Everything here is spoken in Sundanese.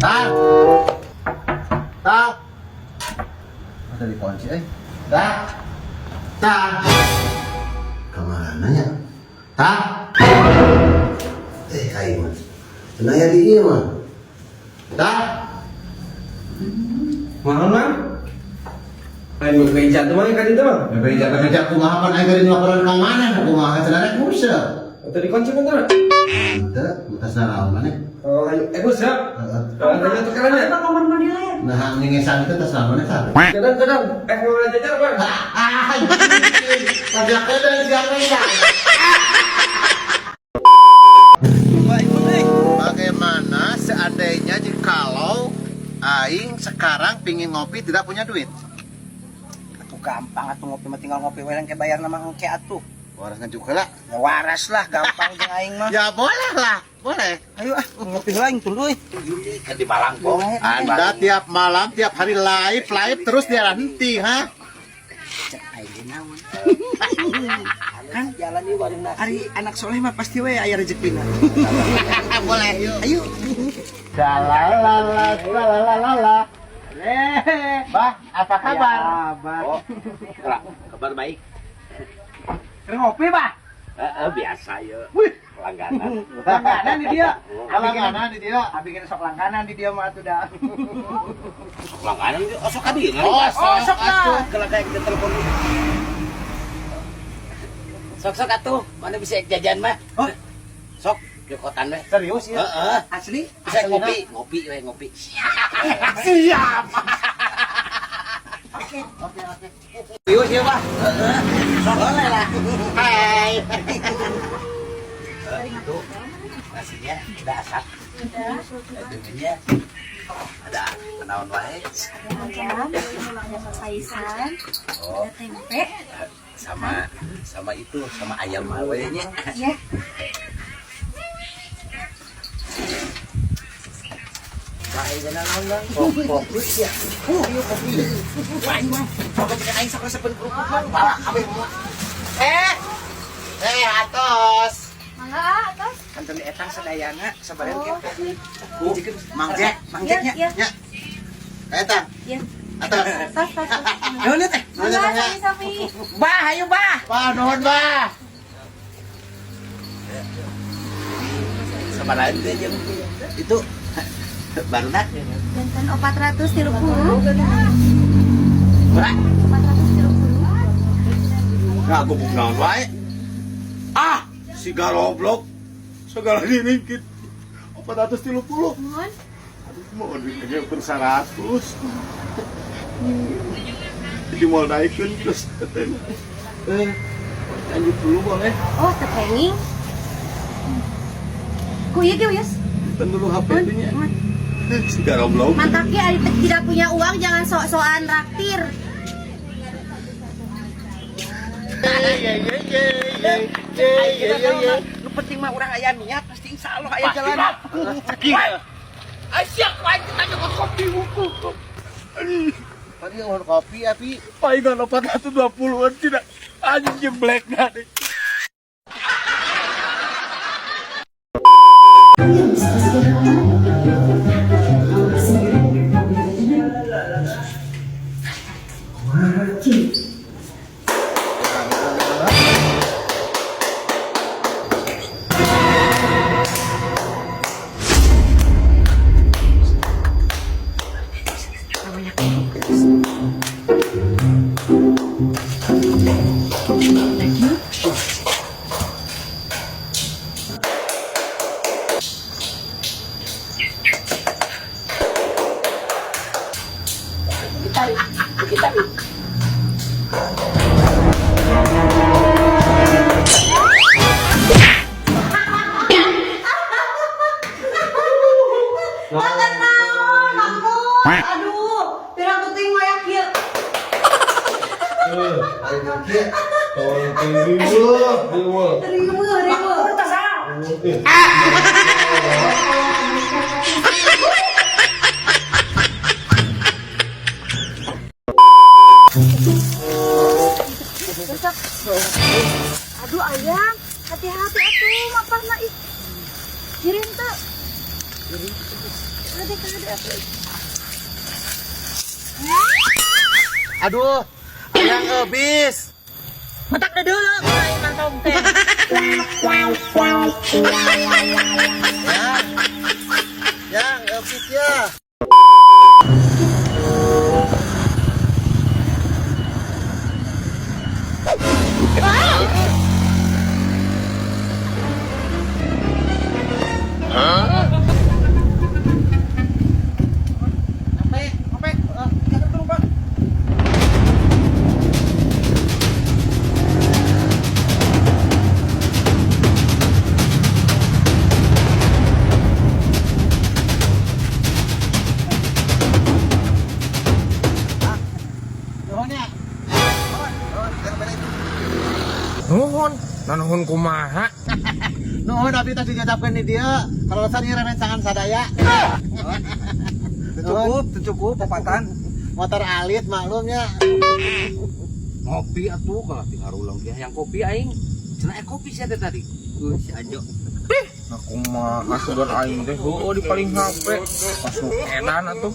Ta. Ta. Ada di kunci eh. Ta. Ta. Kemana nya? Ta. Eh, aing mah. Cenah ya di ieu mah. Ta. Mana mang? Aing bebeja tuh mang kan itu mang. Bebeja bebeja kumaha pan aing tadi laporan ka mana kumaha cenah rek nguseup. Atau dikunci bentar. Henteu, betas naon maneh? Oh, ayo, siap. Heeh. Kalau tanya tuh keren ya. Apa kamar mandi lah ya? Nah, nyengesan itu tas naon maneh tah? Kadang kadang, mau jajar bang. Ah, pajak dan siapa. Bagaimana seandainya jikalau aing sekarang pingin ngopi tidak punya duit? Atuh gampang atuh ngopi mah tinggal ngopi we kayak bayar nama engke atuh. Waras ngajuk lah. Ya waras lah gampang jeung aing mah. Ya boleh lah, boleh. Ayo ah ngopi heula aing tuluy. Kan di Malang kok. Anda tiap malam, tiap hari live, live terus dia henti, ha? Cek aing ge naon. Kan jalan ieu warung nasi. Ari anak soleh mah pasti we aya rezekina. Boleh, yuk. Ayo. Salalala, salalalala. Bah, apa kabar? Kabar. Oh, kabar baik. Keur ngopi, Bah? Biasa ya. Langganan. Langganan di dia. Langganan di dia. Abi geus sok langganan di dia mah atuh dah. Sok langganan ge osok ka dieu. Oh, sok lah. Kalau kayak kita telepon. Sok-sok atuh, mana bisa jajan mah? Oh. Sok jokotan we. Serius ya? Heeh. Asli? Bisa ngopi, ngopi we ngopi. Siap. Oke, oke, oke. Serius ya, Pak? Heeh. Sok boleh lah. Hai. Itu nasinya udah asap. Udah. Dulunya ada naon wae. Ada ayam, ada papaisan, ada tempe. Sama sama itu sama ayam wae nya. Ya. Kopi ya. Ayo kopi. Wah, aing mah. Sok cek aing sok resepeun kerupuk mah. Bawa kabeh semua. Eh, atos. Mangga ah, atas. Kanton etang sadayana sabareun Oh, ke. Mang Jack, Mang Jack nya. Ya, Ya. Eta. ya. Atos. Tas, tas. tas. Nuhun teh. Mangga, sami-sami. Bah, ayo bah. Bah, nuhun, Bah. Sama lain teh jeung itu baru nak Jantan 430. berapa? 430. Nah, aku bukan naon wae. Ah, si goblok. Segala diringkit. 430. Mohon. Aduh, mau duitnya pun 100. Jadi mau naikkan terus katanya. Lanjut dulu boleh. Oh, tepenging. Ku ieu ge, Yus. Simpen dulu HP-nya. Si goblok. Mantap ya, ari tidak punya uang jangan sok-sokan raktir. Nu penting mah urang aya niat pasti insyaallah aya jalan. Aisyah, wae kita nyokot kopi buku. Tadi nuhun kopi, Api. Palingan 420-an tidak anjing jeblek dah deh. Makan naon, ampun. Aduh, pirang penting wayak ieu. Riweuh, riweuh. Aduh ayang, hati-hati atuh mapahna ih. Jirin teu. Aduh, yang habis. Matak na dulu aing mantong teh. Ya. Yang habis ya. Nuhun ya. Nuhun, nanuhun kumaha? Nuhun abdi tadi diucapkeun di dieu. Kalau ieu rerencangan sadaya. Cukup, cukup popatan. Motor alit maklumnya. Ngopi atuh kalau tinggal ulang dia yang kopi aing. Cenah kopi sia teh tadi. Si Ajo. Nah kumaha sugan aing teh heueuh di paling HP. Masuk edan atuh.